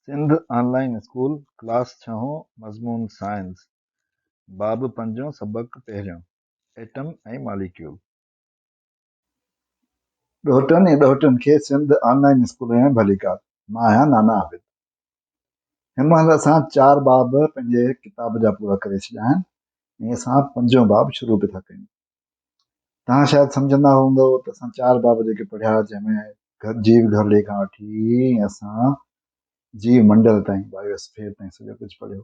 سنڌ آن line school class ڇهون مضمون science باب پنجون سبق پهريون ايٽم ۽ ماليڪيول. ڏوهٽن ۽ ڏوهٽين کي سنڌ آن لائين اسڪول ۾ ڀليڪار. مان آهيان نانا عابد. هن مهل اسان چار باب پنهنجي ڪتاب جا پورا ڪري ڇڏيا آهن ۽ اسان پنجون باب شروع به ٿا ڪيون. توهان شايد سمجهندا هوندؤ ته اسان چار باب جيڪي پڙهيا جنهن ۾ جيو گهرڙي کان وٺي اسان جيو منڊل تائين بايوسفيئر تائين سڄو ڪجهه پڙهيو.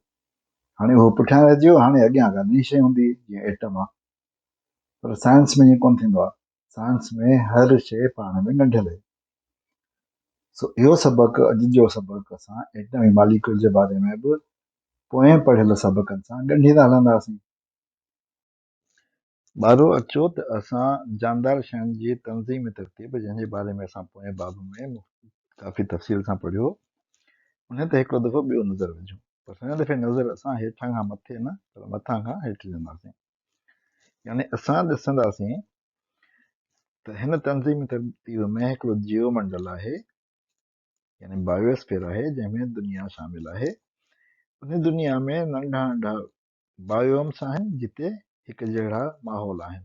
هاڻي اهو پٺيان رهجي ويو هاڻي اڳيان ڪا نئين شيء هوندي جيئن ايٽم آهي. پر سائنس ۾ ائين ڪونه ٿيندو آهي. سائنس ۾ هر شيء پاڻ ۾ ڳنڍيل آهي. سو اهو سبق اڄ جو سبق اسان ايٽم ۽ ماليڪيول جي باري ۾ به پوئين پڙهيل سبقن سان ڳنڍيندا هلنداسين. ٻارو اچو ته اسان جاندار شين جي تنظيم ۽ ترتيب جنهن جي باري ۾ اسان پوئين باب ۾ ڪافي تفصيل سان پڙهيو انهي تي هڪڙو دفعو ٻيو نظر وجهون پر هن دفعي نظر اسان هيٺان کان مٿي نه پر مٿان کان هيٺ وجهنداسين يعني اسان ڏسنداسين ته هن تنظيم ۽ ترتيب ۾ هڪڙو جيو منڊل آهي يعني بايوسفيئر آهي جنهن ۾ دنيا شامل آهي ان دنيا ۾ ننڍا ننڍا بايومس آهن جتي هڪ جهڙا ماحول آهن.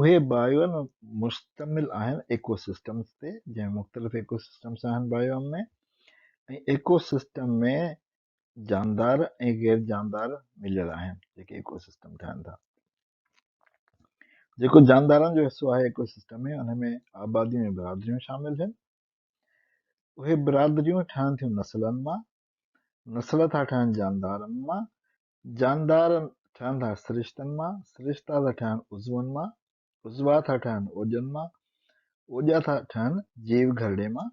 اهي بايوم مشتمل آهن ايڪو سسٽمز تي جنهن مختلف ايڪو سسٽمز آهن بايوم ۾ ۽ ايڪو سسٽم ۾ جاندار ۽ غير جاندار مليل آهن جيڪي ايڪو سسٽم ٺاهن ٿا. جيڪو جاندارن جو حصو آهي ايڪو سسٽم ۾ ان ۾ آباديون ۽ برادريون شامل آهن. اهي برادريون ٺهن ٿيون نسلن مان، نسل ٿا ٺهن جاندارن مان، جاندار ٺهن ٿا سرشتن مان، سرشتا ٿا ٺهن عضون مان، عضوا ٿا ٺهن اوڄن مان، اوڄا ٿا ٺهن جيو گهرڙي مان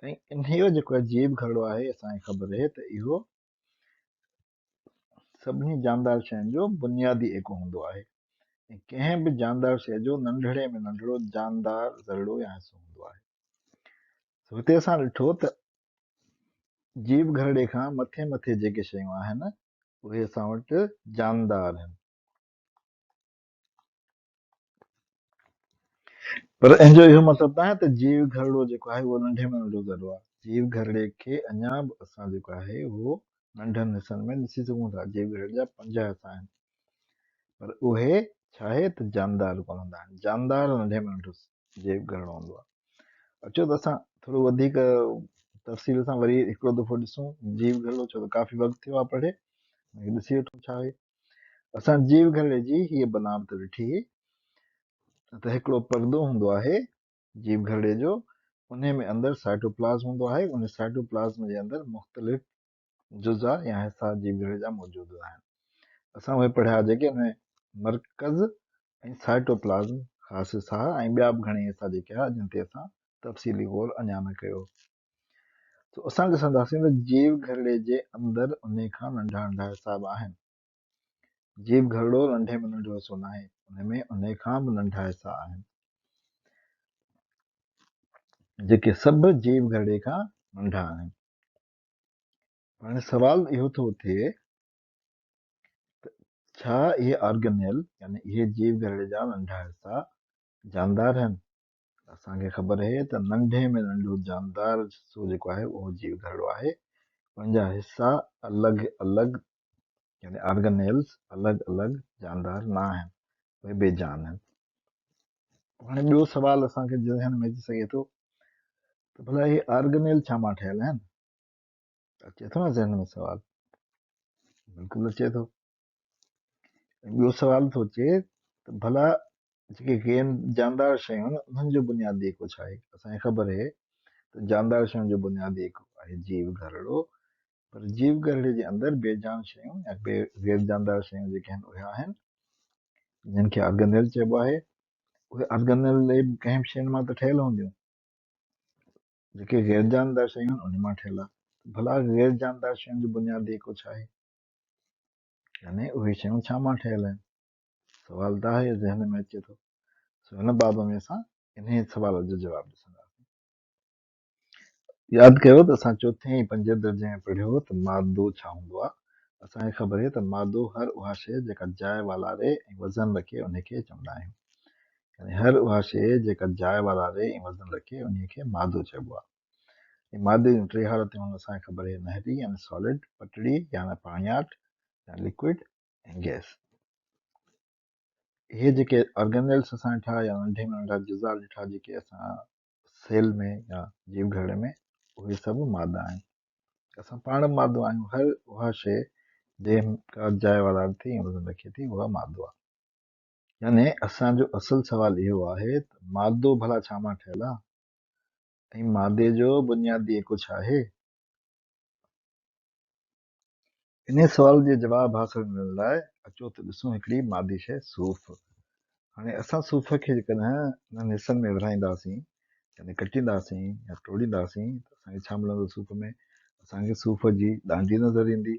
۽ انهيء جيڪو جيو گهرڙو آهي اسان کي خبر آهي ته اهو سڀني جاندار شين جو بنيادي ايڪو هوندو آهي ۽ ڪنهن به جاندار شيء جو ننڍڙي ۾ ننڍڙو جاندار ذرڙو يا حصو هوندو آهي. سو هتي اسان ڏٺو ته جيو گهرڙي کان مٿي مٿي جيڪي شيون آهن اهي اسان وٽ جاندار آهن. پر ان جو اهو مطلب ناهي ته جيو گهرڙو جيڪو آهي اهو ننڍي ۾ ننڍو ذرو آهي. جيو گهرڙي کي اڃا به اسان جيڪو آهي اهو ننڍن حصن ۾ ڏسي سگهون ٿا. جيو گهرڙي جا پنج حصا آهن پر اهي ڇا آهي ته جاندار ڪونه هوندا آهن. جاندار ننڍي ۾ ننڍو جيو گهرڙو هوندو آهي. اچو ته اسان ٿورو وڌيڪ تفصيل سان وري هڪڙو دفعو ڏسون جيو گهرڙو ڇو ته ڪافي وقت ٿيو آهي پڙهي ڏسي وٺون ڇا آهي. اسان جيو گهرڙي جي هيء بناوت ڏٺي هئي ته هڪڙو پردو هوندو آهي جيو گهرڙي جو، انهي ۾ اندر سائٽوپلازم هوندو آهي، انهي سائٽوپلازم جي اندر مختلف جزا يا حصا جيو گهرڙي جا موجود هوندا آهن. اسان اهي پڙهيا جيڪي ان ۾ مرڪز ۽ سائٽوپلازم خاص حصا ۽ ٻيا به گهڻيئي حصا جيڪي هئا جن تي اسان تفصيلي غور اڃا نه ڪيو. سو اسان ڏسنداسين ته جيو گهرڙي جي اندر انهي کان ننڍا ننڍا حصا به آهن. جيو گهرڙو ننڍي ۾ ننڍو حصو ناهي، ان ۾ انهي کان به ننڍا حصا آهن، جيڪي سڀ جيو گهرڙي کان ننڍا آهن. هاڻي سوال اهو ٿو اٿي ته ڇا اهي آرگنيل يعني اهي جيو گهرڙي جا ننڍا حصا جاندار آهن؟ اسان کي خبر آهي ته ننڍي ۾ ننڍو جاندار حصو جيڪو آهي اهو جيو گهرڙو آهي. ان جا حصا الڳ الڳ يعني آرگنيلز الڳ الڳ جاندار نه آهن، اهي بي جان آهن. هاڻي ٻيو سوال اسان کي ذهن ۾ اچي سگهي ٿو ته ڀلا اهي آرگنيل ڇا مان ٺهيل آهن؟ اچي ٿو نه ذهن ۾ سوال؟ بلڪل اچي ٿو. ٻيو سوال ٿو اچي ته ڀلا جيڪي غير جاندار شيون آهن انهن جو بنيادي ايڪو ڇا آهي؟ اسان کي خبر آهي ته جاندار شين جو بنيادي ايڪو آهي جيو گهرڙو، پر جيو گهرڙي جي اندر بي جان شيون يا بي غير جاندار شيون جيڪي آهن اهي آهن جن کي آرگنيل چئبو آهي. اهي آرگنيل ڪنهن به شين مان ته ٺهيل هونديون، جيڪي غير جاندار شيون آهن انهن مان ٺهيل آهي. ڀلا غير جاندار شين جو بنيادي ايڪو ڇا آهي؟ يعني اهي شيون ڇا مان ٺهيل آهن؟ سوال ته آهي ذهن ۾ اچي ٿو. سو هن باب ۾ اسان انهيء سوال جو جواب ڏسنداسين. ياد ڪيو ته اسان چوٿين ۽ پنجين درجي ۾ پڙهيو هو ته مادو ڇا هوندو آهي. اسان کي خبر آهي ته مادو هر اها شيء جيڪا جاء والاري ۽ وزن رکي انهي کي چوندا آهيون. يعني هر اها شيء جيڪا جاء والاري ۽ وزن رکي انهي کي مادو چئبو آهي. ۽ مادي جون ٽي حالتون آهن اسان کي خبر آهي نهري يعني سالڊ، پٽڙي يعني پاڻياٺ يا لڪوئڊ ۽ گئس. اهي جيڪي آرگنيلس اسان ڏٺا يا ننڍي ۾ ننڍا جزا ڏٺا جيڪي اسان سيل ۾ يا جيو گهرڙي ۾ اهي سڀ مادا آهن. اسان پاڻ به مادو آهيون هر اها شيء جنهن ڪا جاء والاري ٿي ۽ وزن رکي ٿي اها مادو آهي. يعني اسان جو اصل سوال اهو آهي ته مادو ڀلا ڇا مان ٺهيل آهي؟ ۽ مادي جو بنيادي ايڪو ڇا آهي؟ انهيء سوال جي جواب حاصل ڪرڻ لاء اچو ته ڏسون هڪڙي مادي شيء صوف. هاڻي اسان صوف کي جيڪڏهن انهن حصن ۾ ورهائينداسين يعني ڪٽينداسين يا ٽوڙينداسين ته اسان کي ڇا ملندو صوف ۾؟ اسان کي صوف جي ڏانڊي نظر ايندي،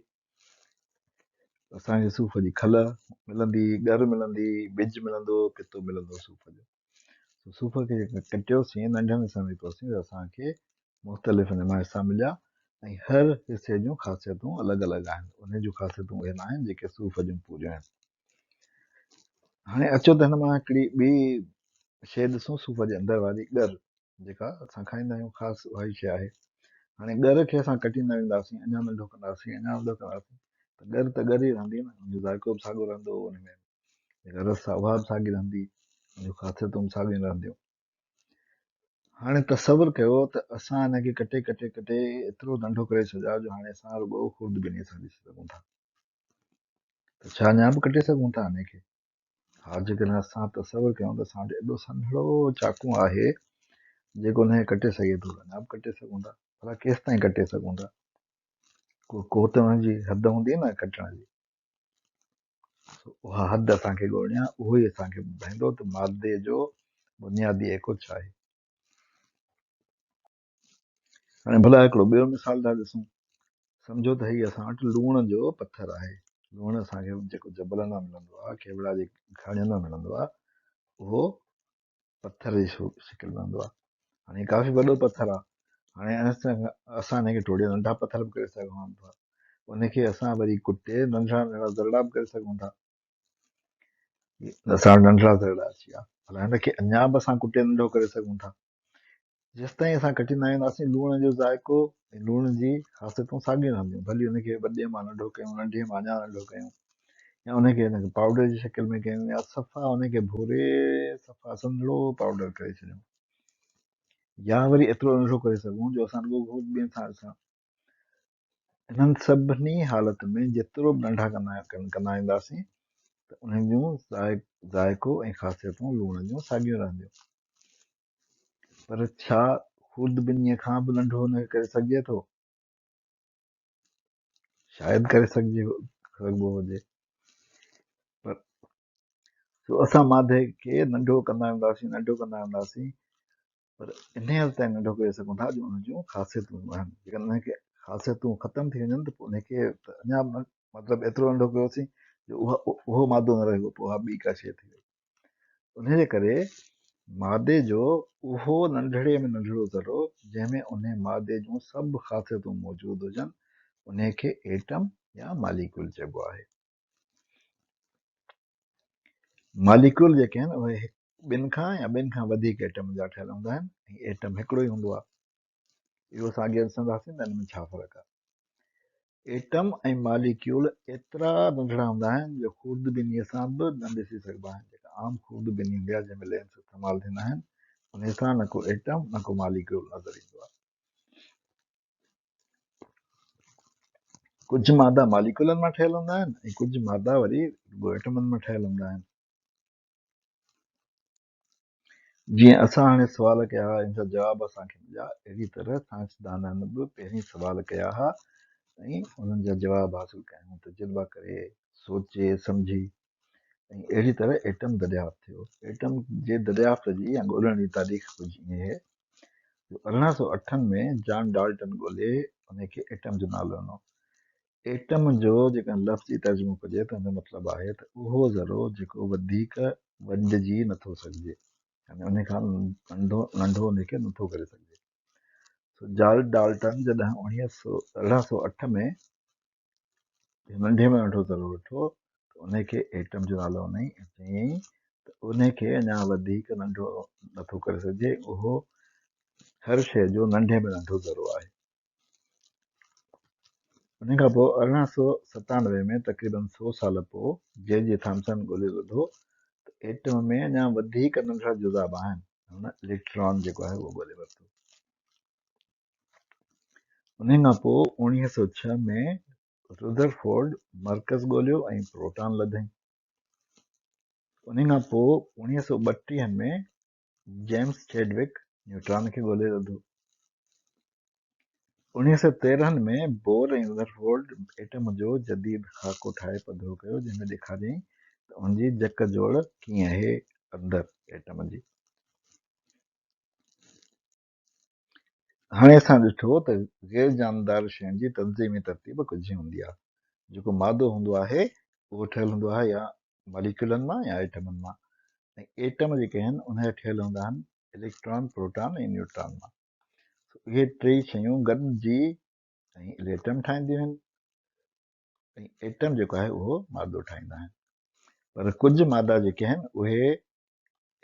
اسان کي صوف جي کل ملندي، ڳر ملندي، ٻج ملندو، پتو ملندو صوف جو. صوف کي جيڪڏهن ڪٽيوسين ننڍن حصن ۾ ڪيوسين ته اسان کي مختلف ان مان حصا مليا ۽ هر حصي جون خاصيتون الڳ الڳ آهن ان جون خاصيتون اهي نه آهن جيڪي صوف جون پوريون آهن. هاڻي اچو ته هن مان هڪڙي ٻي شيء ڏسون صوف جي اندر واري ڳر جيڪا اسان کائيندا آهيون خاص اها ئي شيء آهي. هاڻي ڳر کي اسان ڪٽيندا وينداسين اڃا ننڍو ڪنداسين اڃا وڏو ڪنداسين ته ڳر ته ڳر ئي رهندي نه ان جو ذائقو به ساڳيو رهندو ان ۾ جيڪا رس آهي اها به ساڳي رهندي ان جون خاصيتون به ساڳيون رهنديون. هاڻي تصور ڪيو ته اسان ان کي ڪٽي ڪٽي ڪٽي ايترو ننڍو ڪري ڇڏيو آهي جو هاڻي اسان رڳو خوردبينيء سان ڏسي سگهون ٿا ته ڇا اڃا به ڪٽي سگهون ٿا ان کي؟ ها جيڪڏهن اسان تصور ڪيون ته اسان وٽ ايڏو سنهڙو چاقو آهي جيڪو ان کي ڪٽي سگهي ٿو ته اڃا به ڪٽي سگهون ٿا. ڀلا ڪيستائين ڪٽي سگهون ٿا؟ ڪو ته ان جي حد هوندي نه ڪٽڻ جي. اها حد اسان کي ڳولڻي آهي، اهو ئي اسان کي ٻڌائيندو ته مادي جو بنيادي ايڪو ڇا آهي. هاڻي ڀلا هڪڙو ٻيو مثال ٿا ڏسون. سمجهو ته هي اسان وٽ لوڻ جو پٿر آهي. لوڻ اسان کي جيڪو جبلن مان ملندو آهي، کيوڙا جي کاڻين مان ملندو آهي، اهو پٿر جي شڪل ۾ هوندو آهي. هاڻي ڪافي وڏو پٿر آهي. هاڻي اسان هن کي ٽوڙي ننڍا پٿر به ڪري سگهون ٿا. ان کي اسان وري ڪٽي ننڍڙا ننڍڙا ذرڙا به ڪري سگهون ٿا. اسان وٽ ننڍڙا ذرڙا اچي ويا. ڀلا هن کي اڃا به اسان ڪٽي ننڍو ڪري سگهون ٿا. جيستائين اسان ڪٽيندا وينداسين لوڻ جو ذائقو ۽ لوڻ جي خاصيتون ساڳيون رهنديون. ڀلي ان کي وڏي مان ننڍو ڪيون، ننڍي مان اڃا ننڍو ڪيون يا ان کي ان پائوڊر جي شڪل ۾ ڪيون يا صفا ان کي ڀوري صفا سنهڙو پائوڊر ڪري ڇڏيون يا وري ايترو ننڍو ڪري سگهون جو اسان رڳو گهوٽ ٻين سان ڏسان. انهن سڀني حالتن ۾ جيترو به ننڍا ڪندا وينداسين ته انهن جون ذائقو ۽ خاصيتون لوڻ جون ساڳيون رهنديون. پر ڇا خوردبينيء کان به ننڍو ان کي ڪري سگهجي ٿو؟ شايد ڪري سگهبو هجي. پر سو اسان مادي کي ننڍو ڪندا وينداسين، ننڍو ڪندا وينداسين، پر انهيء حد تائين ننڍو ڪري سگهون ٿا جو ان جون خاصيتون آهن. جيڪڏهن ان کي خاصيتون ختم ٿي وڃن ته پوء ان کي ته اڃا به مطلب ايترو ننڍو ڪيوسين جو اهو مادو نه رهيو، پوء اها ٻي ڪا شيء ٿي وئي. انهيء جي ڪري مادي جو اهو ننڍڙي ۾ ننڍڙو ذرو جنهن ۾ انهيء مادي جون سڀ خاصيتون موجود هجن، انهيء کي ايٽم يا ماليڪيول چئبو آهي. ماليڪيول جيڪي آهن اهي ٻن کان يا ٻن کان وڌيڪ ايٽم جا ٺهيل هوندا آهن ۽ ايٽم هڪڙو ئي هوندو آهي. اهو اسان اڳيان ڏسنداسين ته ان ۾ ڇا فرق آهي. ايٽم ۽ ماليڪيول ايترا ننڍڙا هوندا آهن جو خوردبينيء سان به نه ڏسي سگهبا آهن. جيڪا عام خوردبيني هوندي آهي جنهن ۾ لينس استعمال ٿيندا آهن انهي سان نه ڪو ايٽم نه ڪو ماليڪيول نظر ايندو آهي. ڪجهه مادا ماليڪيولن مان ٺهيل هوندا آهن ۽ ڪجهه مادا وري رڳو ايٽمن مان ٺهيل هوندا آهن. جيئن اسان هاڻي سوال ڪيا ها ان جا جواب اسان کي مليا اهڙي طرح سائنسدانن به پهرين سوال ڪيا ها ۽ انهن جا جواب حاصل ڪيائون تجربا ڪري سوچي سمجهي ۽ اهڙي طرح ايٽم دريافت ٿيو. ايٽم جي دريافت جي يا ڳولڻ جي تاريخ ڪجهه ائين آهي جو ارڙهن سؤ اٺن ۾ جان ڊالٽن ڳولي ان کي ايٽم جو نالو ڏنو. ايٽم جو جيڪڏهن لفظي ترجمو ڪجي ته ان جو مطلب آهي ته اهو ذرو جيڪو وڌيڪ ونڊجي نٿو سگهجي يعني ان کان ننڍو ننڍو ان کي نٿو ڪري سگهجي. سو جارج ڊالٽن جڏهن 1808 ۾ ننڍي ۾ ننڍو ذرو ڏٺو ته ان کي ايٽم جو نالو ڏنائين ۽ چيائين ته ان کي اڃا وڌيڪ ننڍو نٿو ڪري سگهجي، اهو هر شيء جو ننڍي ۾ ننڍو ذرو آهي. ان کان پوء 1897 ۾ تقريبن سو سال پوء جي جي ٿامسن ڳولي لڌو ته ايٽم ۾ اڃا وڌيڪ ننڍڙا جزا به آهن. هن اليڪٽران جيڪو آهي اهو ڳولي ورتو. ان کان پوء 1906 ۾ ردرفورڊ مرڪز ڳوليو ۽ پروٽان لڌائين. ان کان پوء 1932 ۾ جيمس چيڊوڪ نيوٽران کي ڳولي لڌو. 1913 ۾ بور ۽ ردرفورڊ ايٽم جو جديد خاڪو ٺاهي پڌرو ڪيو، جنهن ۾ ڏيکاريائين ته ان جي جڪ جوڙ ڪيئن آهي اندر ايٽم جي. هاڻي اسان ڏٺو ته غير جاندار شين جي تنظيمي ترتيب ڪجهه هوندي آهي. جيڪو مادو هوندو آهي اهو ٺهيل هوندو آهي يا ماليڪيولن مان يا ايٽمن مان ۽ ايٽم جيڪي آهن ان جا ٺهيل هوندا آهن اليڪٽران، پروٽان ۽ نيوٽران مان. اهي ٽئي شيون گڏجي ۽ ايٽم ٺاهينديون آهن ۽ ايٽم جيڪو آهي اهو مادو ٺاهيندا آهن. پر ڪجهه مادا جيڪي آهن اهي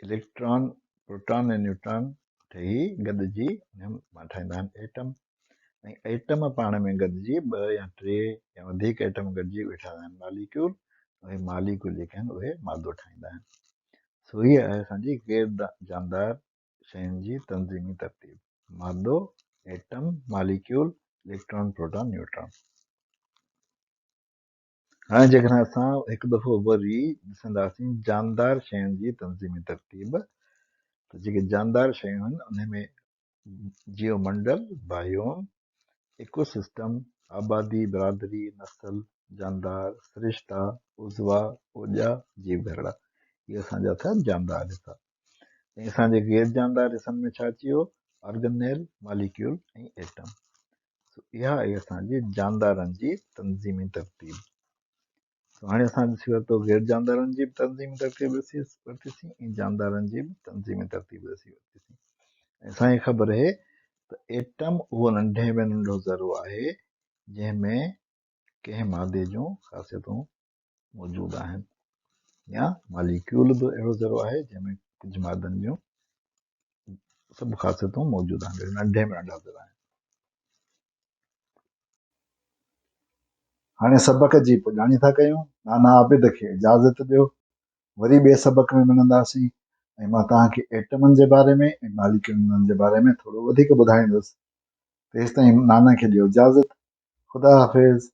اليڪٽران، پروٽان ۽ نيوٽران ٺهي گڏجي انهن مان ٺاهيندا آهن ايٽم ۽ ايٽم پاڻ ۾ گڏجي ٻه يا ٽي يا وڌيڪ ايٽم گڏجي اهي ٺاهيندا آهن ماليڪيول ۽ ماليڪيول جيڪي آهن اهي مادو ٺاهيندا آهن. سو هيء آهي اسان جي غير جاندار شين جي تنظيمي ترتيب، مادو، atom, molecule, electron, proton, neutron. هاڻي جيڪڏهن اسان هڪ دفعو وري ڏسنداسين جاندار شين جي تنظيمي ترتيب ته جيڪي جاندار شيون آهن انهن ۾ جيو منڊل، بايوم، ايڪو سسٽم، آبادي، برادري، نسل، جاندار، سرشتا، عضوا، اوڄا، جيو گهرڙا اهي اسان جا ٿيا جاندار حصا ۽ اسان جي غير جاندار حصن ۾ ڇا اچي ويو آرگنيل، ماليڪيول ۽ ايٽم. سو اها آهي اسان جي جاندارن جي تنظيمي ترتيب. سو هاڻي اسان ڏسي ورتو غير جاندارن جي به تنظيمي ترتيب ڏسي ورتيسين ۽ جاندارن جي به تنظيمي ترتيب ڏسي ورتيسين. ۽ اسان کي خبر آهي ته ايٽم اهو ننڍي ۾ ننڍو ذرو آهي جنهن ۾ ڪنهن مادي جون خاصيتون موجود آهن يا ماليڪيول به اهڙو ذرو آهي جنهن ۾ ڪجهه مادن جون سڀ خاصيتون موجود آهن ننڍي ۾ ننڍا ذرا آهن. هاڻي سبق جي پڄاڻي ٿا ڪيون. نانا عابد کي اجازت ڏيو. وري ٻئي سبق ۾ ملنداسين ۽ مان توهان کي ايٽمن جي باري ۾ ۽ ماليڪيولن جي باري ۾ ٿورو وڌيڪ ٻڌائيندس. تيستائين نانا کي ڏيو اجازت. خدا حافظ.